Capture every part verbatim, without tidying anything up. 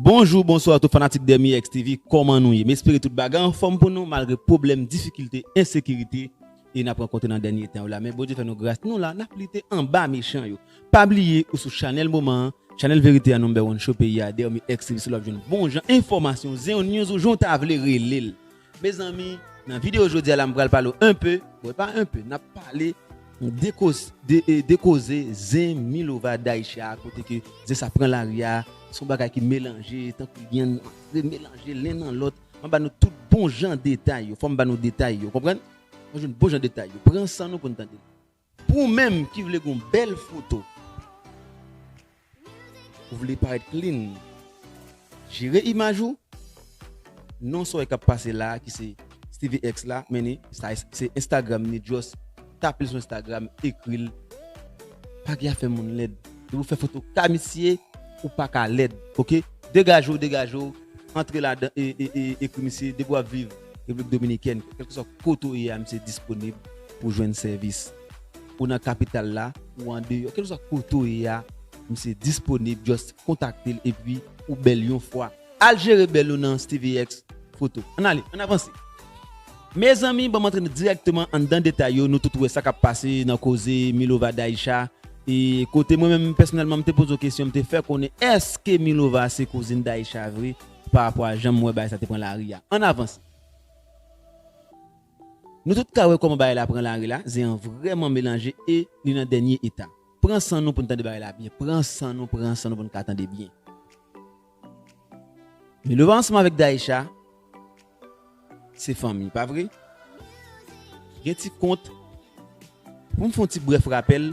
Bonjou, bonswa tout fanatik Dermi X T V, kòman nou ye? M espere tout bagay anfòm pou nou malgre pwoblèm, difikilte, ensekirite e n ap rankontre nan dènye tan yo la. Men Bondye fè nou gras, nou la, n ap lite anba mechan yo. Pa bliye, ou sou chanèl moman an, chanèl verite a number one show peyi a, Dermi X T V, se la w ap jwenn bon jan enfòmasyon, zen yo, news ou, jan w ta vle rele l. Mezanmi, nan videyo jodi a la, m pral pale w enpe, bon, e pa enpe, n ap pale de koz-, de, e, de koze zen Milova Daïsha, kote ke zen sa pran lari a, se yon bagay ki melanje, tankou lyann antre melanje len nan lòt. M ap ba nou tout bon jan detay yo, fò m ba nou detay yo, konprann? Fò jwenn bon jan detay yo. Pran san nou pou n tande l. Pou ou menm ki vle gen yon bèl foto, ou vle parèt clean, jere imaj ou. Non sa w wè k ap pase la, ki se Stevie X la, men ni, sa se Instagram ni, just tape l sou Instagram, ekri l. Pa gen afè moun lèd. Depi w fè foto ka misye, ou pa ka lèd, oke? Degaje w, degaje w, antre ladan, e, e, e, ekri misye, depi w ap viv Repiblik Dominikèn, kèlkeswa kote w ye a, misye disponib pou jwenn sèvis. Ou nan kapital la, ou andeyò, kèlkeswa kote w ye a, misye disponib, just kontakte l, epi ou bèl yon fwa. Al jere bèl ou nan Stevie X foto. Ann ale, ann avanse. Mezanmi, ban m antre nou dirèkteman anndan detay yo, nou tout wè sa k ap pase nan koze Milova Daïsha. E kote mwen menm, pèsonèlman, m te poze yon kesyon, m te fè konnen, èske Milova se kouzin Daïsha vre, pa rapò a jan m wè bagay sa te pran lari a? Ann avanse. Nou tout ka wè kòman bagay la pran lari la, zen an vrèman melanje e li nan dènye eta. Pran san nou pou n tande bagay la byen. Pran san nou, pran san nou pou n ka tande byen. Milova ansanm avèk Daïsha, se fanmi, pa vre? Gen ti kont, pou m fè yon ti brèf rapèl,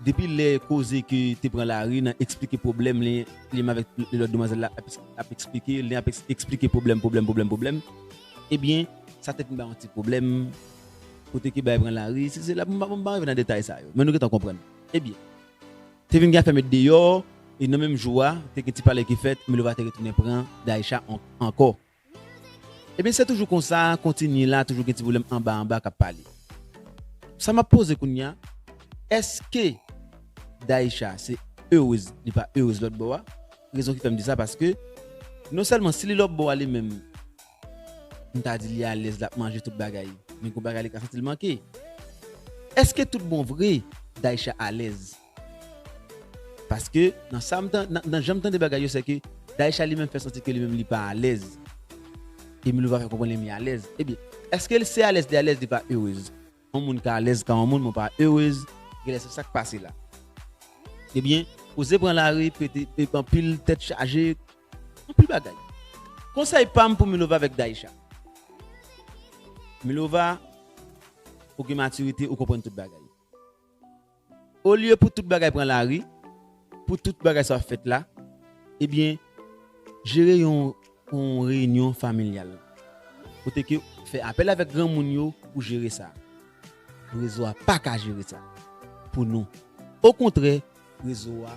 depi lè koze ke te pran lari nan eksplike pwoblèm li, li menm avèk lòt demwazèl la ap, ap eksplike, li ap eks-, eksplike pwoblèm, pwoblèm, pwoblèm, pwoblèm, ebyen, sa te vin bay yon ti pwoblèm, kote ke bagay pran lari, si se la, m pa, m pa rive nan detay sa yo, men nou gentan konprann. Ebyen, te vin gen afè met deyò, e nan menm jou a, te gen ti pale ki fèt, Milova te retounen pran Daïsha an-, ankò. Ebyen, se toujou konsa, kontinye la, toujou gen ti pwoblèm anba anba k ap pale. Sa m ap poze kounye a, èske Daïsha se erez, li pa erez lòt bò a? Rezon ki fè m di sa, paske non sèlman si li lòt bò a li menm, m ta di li alèz, l ap manje tout bagay, men gon bagay li ka santi l manke. Èske tout bon vre Daïsha alèz? Paske nan sa m tan-, nan, nan jan m tande bagay yo, se ke Daïsha li menm fè santi ke li menm li pa alèz. E Milova fè konprann li menm li alèz. Ebyen, èske se alèz li alèz, li pa erez? Yon moun ka alèz ka yon moun, men w pa erez, genlè se sa k pase la. Ebyen, koze pran lari, pete, e, anpil tèt chaje, anpil bagay. Konsèy pa m pou Milova avèk Daïsha. Milova, ou gen matirite, ou konprann tout bagay. Olye pou tout bagay pran lari, pou tout bagay sa ap fèt la, ebyen, jere yon, yon reyinyon familyal. Kote ke fè apèl avèk granmoun yo pou jere sa. Rezo a pa ka jere sa pou nou. Okontrè, rezo a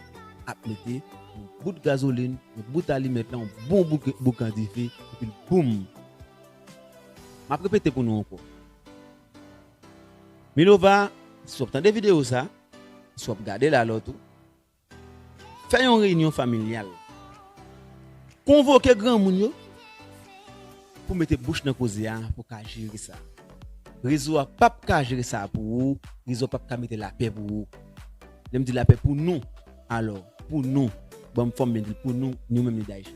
ap mete yon bout gazolin, yon bout alimèt nan yon bon bouk-, boukan dife, epi l boum. M ap repete pou nou ankò. Milova, si w ap tande videyo sa, si w ap gade l alò tou, fè yon reyinyon familyal. Konvoke granmoun yo pou mete bouch nan koze a, pou ka jere sa. Rezo a p ap ka jere sa pou ou, rezo a p ap ka mete lapè pou ou. Lè m di lapè pou nou, alò, pou nou, ban m fòm byen di l, pou nou, nou menm ni Daïsha.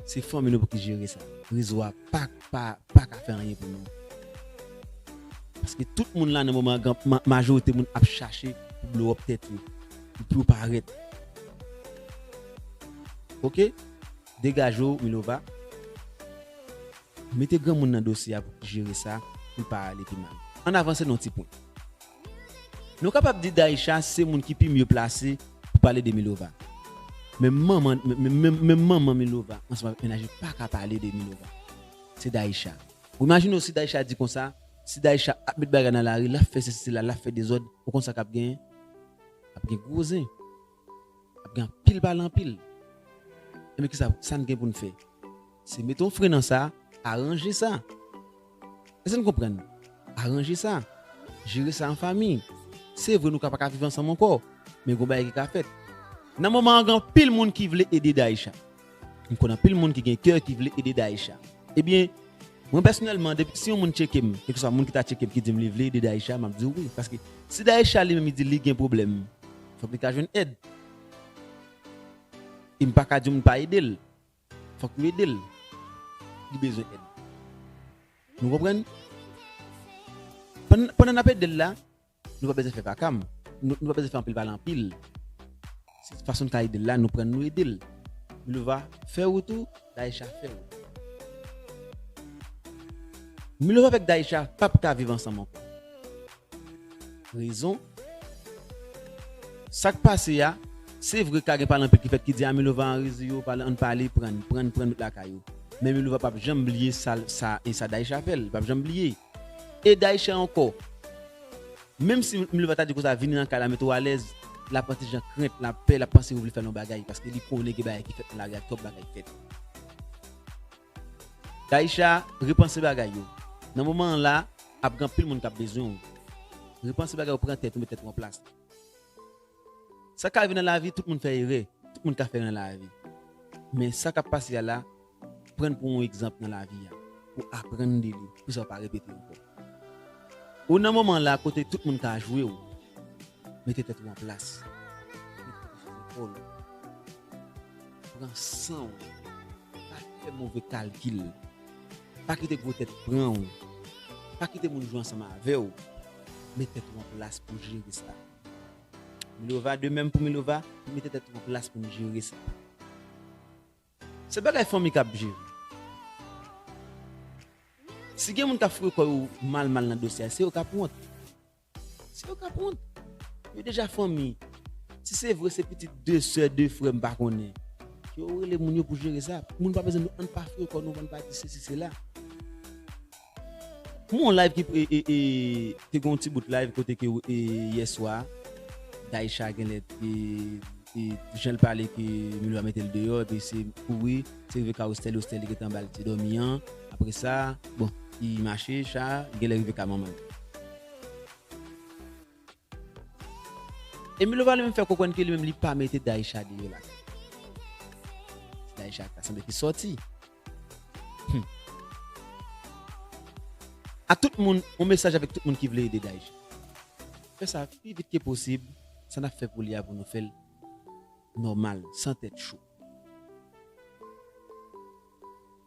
Se fanmi nou pou ki jere sa. Rezo a pa, pa, pa ka fè anyen pou nou. Paske tout moun la nan moman an, gran, ma-, majorite moun ap chache pou blow up tèt yo, pou yo parèt. Oke? Degaje w, Milova. Mete granmoun nan dosye a pou ki jere sa, pou l pa ale pi mal. Ann avanse nan yon ti pwen. Nou kapab di Daïsha se moun ki pi mye plase pale de Milova. Men manman, men, men, men, men manman Milova, ansanm avèk mennaj li, pa ka pale de Milova. Se Daïcha. Ou imajine w si Daïcha di konsa, si Daïcha ap met bagay nan lari, l ap fè sesi, sela, l ap fè dezòd, ou konn sa k ap genyen? Ap gen gwo zen. Ap gen anpil pale anpil. Ebyen, kisa, sa n gen pou n fè? Se mete yon fren nan sa, aranje sa. Èske n konprann? Aranje sa. Jere sa an fanmi. Se vre, nou ka pa ka viv ansanm ankò, men gon bagay ki ka fèt. Nan moman an, gen anpil moun ki vle ede Daïcha. M konn anpil moun ki gen kè, ki vle ede Daïcha. Ebyen, mwen pèsonèlman, depi si yon moun tcheke m, kèlkeswa moun ki ta tcheke m, ki di m li vle ede Daïcha, m ap di w wi. Paske si Daïcha li menm li di li gen pwoblèm, fòk li ka jwenn èd. E m pa ka di moun pa ede l. Fòk nou ede l. Li bezwen èd. Nou konprann? Pandan, pandan n ap ede l la, nou pa bezwen fè vakam. Nou, nou pa bezwen fè anpil pale anpil. Se fason n ka ede l la, nou pran n, nou ede l. Milova fè wout ou, Daïcha fè wout. Milova avèk Daïcha p ap ka viv ansanm ankò. Rezon. Sa k pase a, se vre ka gen pale anpil ki fèt ki di a Milova an rezi yo, pale, ann pale, pran n, pran n, pran n met lakay ou. Men Milova p ap janm bliye sa, sa, e sa Daïcha fè l, li p ap janm bliye. E Daïcha ankò, menm si Milova ta di konsa vini nan kay la, mete w alèz, l ap pran ti jan krent, l ap pè, l ap panse ou vle fè l yon bagay, paske li konnen gen bagay ki fèt nan lari a, twòp bagay fèt. Daïcha, repanse bagay yo. Nan moman an la, ap gen anpil moun k ap bezwen w. Repanse bagay yo, pran tèt ou, met tèt ou an plas. Sa k rive nan lavi, tout moun fè erè. Tout moun ka fè erè nan lavi. Men sa k ap pase a la, pran l pou yon egzanp nan lavi a. Pou aprann de li, pou sa pa repete ankò. Ou nan moman la kote tout moun ka jwe w. Mete tèt ou an plas. Mete tèt ou sou zepòl ou. Pran san w. Pa fè move kalkil. Pa kite gwo tèt pran w. Pa kite moun jwe ansanm avè w. Met tèt ou an plas pou jere sa. Milova, de menm pou Milova, mete tèt ou an plas pou n jere sa. Se bagay fanmi k ap jere. Si gen moun k ap foure kò yo mal mal nan dosye a, se yo k ap wont. Se yo k ap wont. Yo deja fanmi. Si se vre se pitit de sè, de frè, m pa konnen. Yo rele moun yo pou jere sa. Moun pa bezwen nou, ann pa foure kò nou, ann pa di sesi, sela. M wè yon live ki, e, e, e, te gen yon ti bout live kote ke, e, yè swa, Daïcha genlè, e, e, jan l pale ke Milo a mete l deyò, epi se kouri, se rive ka Ostèl, Ostèl li gentan ba l ti dòmi an. Apre sa, bon, li mache, cha, li genlè rive ka manman l. E Milova li menm fè konprann ke li menm li pa mete Daïcha deyò lakay. Daïcha ta sanble ki sòti. Hmm. A tout moun, yon mesaj avèk tout moun ki vle ede Daïcha. Fè sa pi vit ke posib, sa n ap fè pou li a pou nou fè l nòmal, san tèt cho.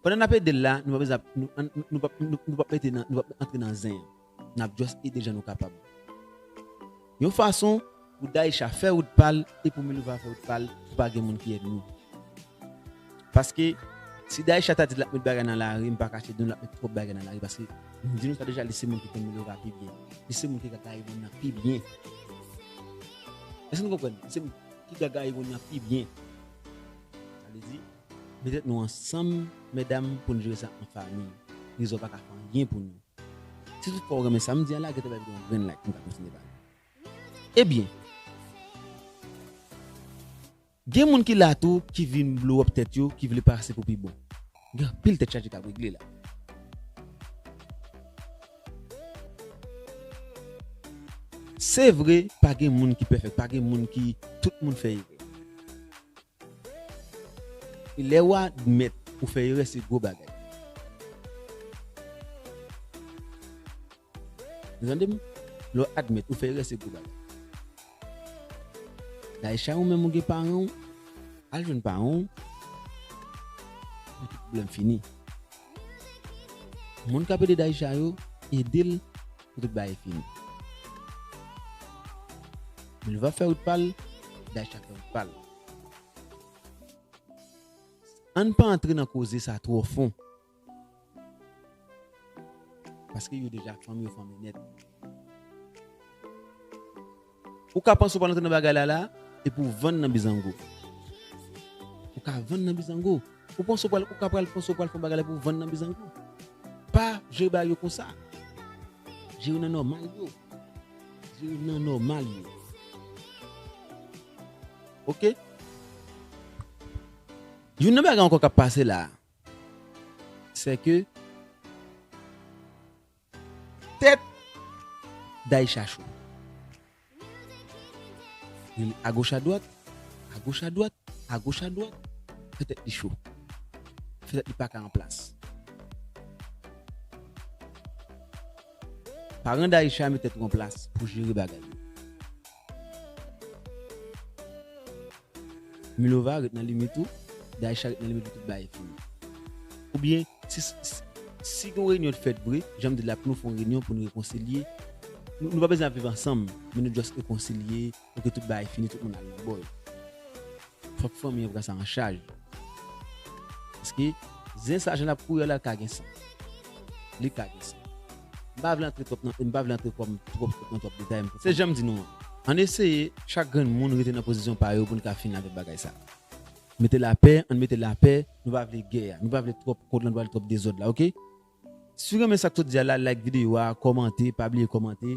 Pandan n ap ede l la, nou p ap, nou, nou, nou p ap, nou, nou p ap mete nan, nou p ap antre nan zen an. N ap just ede jan nou kapab. Yon fason pou Daïcha fè wout pa l e pou Milova fè wout pa l, pou pa gen moun ki èd nou. Paske, si Daïcha ta di l ap met bagay nan lari, m pa kache di nou l ap met twòp bagay nan lari. Paske, m di nou sa deja, li se moun ki konn Milova pi byen. Li se moun ki ka gaye moun nan pi byen. Èske nou konprann? Li se moun ki ka gaye moun nan pi byen. Sa vle di, Mete tèt nou ansanm, medam, pou n jere sa an fanmi. Rezon pa ka fè anyen pou nou. Si tout fwa w renmen sa m di a la, gentan bay videyo yon grenn like pou n ka kontinye pale. Ebyen, gen moun ki la tou, ki vin blow up tèt yo, ki vle pase pou pi bon. Gen anpil tèt chaje k ap regle la. Se vre, pa gen moun ki pèfèk, pa gen moun ki, tout moun fè erè. E lè w admèt ou fè erè, se gwo bagay. Ou tande m? Lè w admèt ou fè erè, se gwo bagay. Daïcha, ou menm ou gen paran w, al jwenn paran w, pou tout pwoblèm fini. Moun k ap ede Daïcha yo, ede l pou tout bagay fini. Milova fè wout pa l, Daïcha fè wout pa l. Ann pa antre nan koze sa twò fon. Paske yo deja fanmi, yo fanmi nèt. Ou ka panse w pa antre nan bagay la la, epi w vann nan Bizango. Ou ka vann nan Bizango. Ou panse w pral, ou ka pral panse w pral fè yon bagay la pou w vann nan Bizango. Pa jere bagay yo konsa. Jere nan nòmal yo. Jere nan nòmal yo. Oke? Youn nan bagay ankò k ap pase la, se ke tèt Daïcha cho. Li agoch adwat, agoch adwat, agoch adwat, fè tèt li cho. Fè tèt li pa ka an plas. Paran Daïcha met tèt ou an plas pou jere bagay yo. Milova ret nan limit ou, Daïcha ret nan limit ou, tout bagay fini. Oubyen, si, si, si gen yon reyinyon t fèt vre, jan m di la, pou nou fè yon reyinyon, pou nou rekonsilye, nou, nou pa bezwen ap viv ansanm, men nou just rekonsilye, pou ke tout bagay fini, tout moun al nan bòl. Fòk fanmi an pran sa an chaj. Paske zen sa jan l ap kouri a la, l ka gen san. Li ka gen san. M pa vle antre twòp nan, m pa vle antre twòp, twòp, twòp nan twòp detay. Se jan m di nou an. Ann eseye, chak grenn moun rete nan pozisyon pa yo pou n ka fini avèk bagay sa. Mete lapè, ann mete lapè, nou pa vle gè a. Nou pa vle twòp kont lan, nou pa vle twòp dezòd la, oke? Si w renmen sa k sot di a la, like videyo a, kòmante, pa bliye kòmante,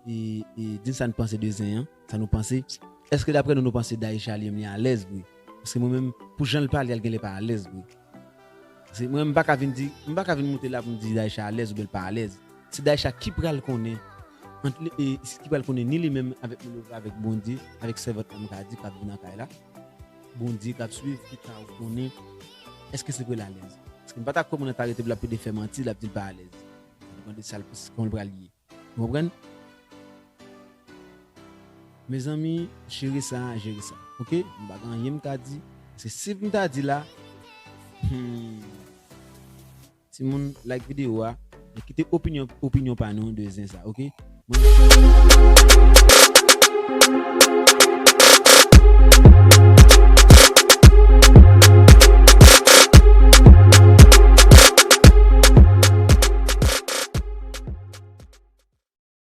e, e di n sa n panse de zen an, sa nou panse. Èske daprè nou, nou panse Daïcha li menm li alèz vre? Paske mwen menm, pou jan l pale a, l genlè pa alèz vre. Paske mwen menm, m pa ka vin di, m pa ka vin moute la pou m di Daïcha alèz oubyen l pa alèz. Se Daïcha ki pral konnen, ant li, e, ki pral konnen ni li menm avèk Milova, avèk Bondye, avèk sèvant la m ka di k ap vin nan kay la. Bondye k ap swiv, ki ka konnen èske se pou l alèz. Paske m pa ta kwè moun nan ta rete pou l ap plede fè manti, l ap di l pa alèz. Sa depann de sa l, kòman l pral ye. Ou konprann? Mezanmi, jere sa, jere sa. Oke? M pa gen anyen m ka di. Paske si m ta di la, hmm, timoun, like videyo a, e kite opinyon, opinyon pa nou de zen sa, oke? Mwen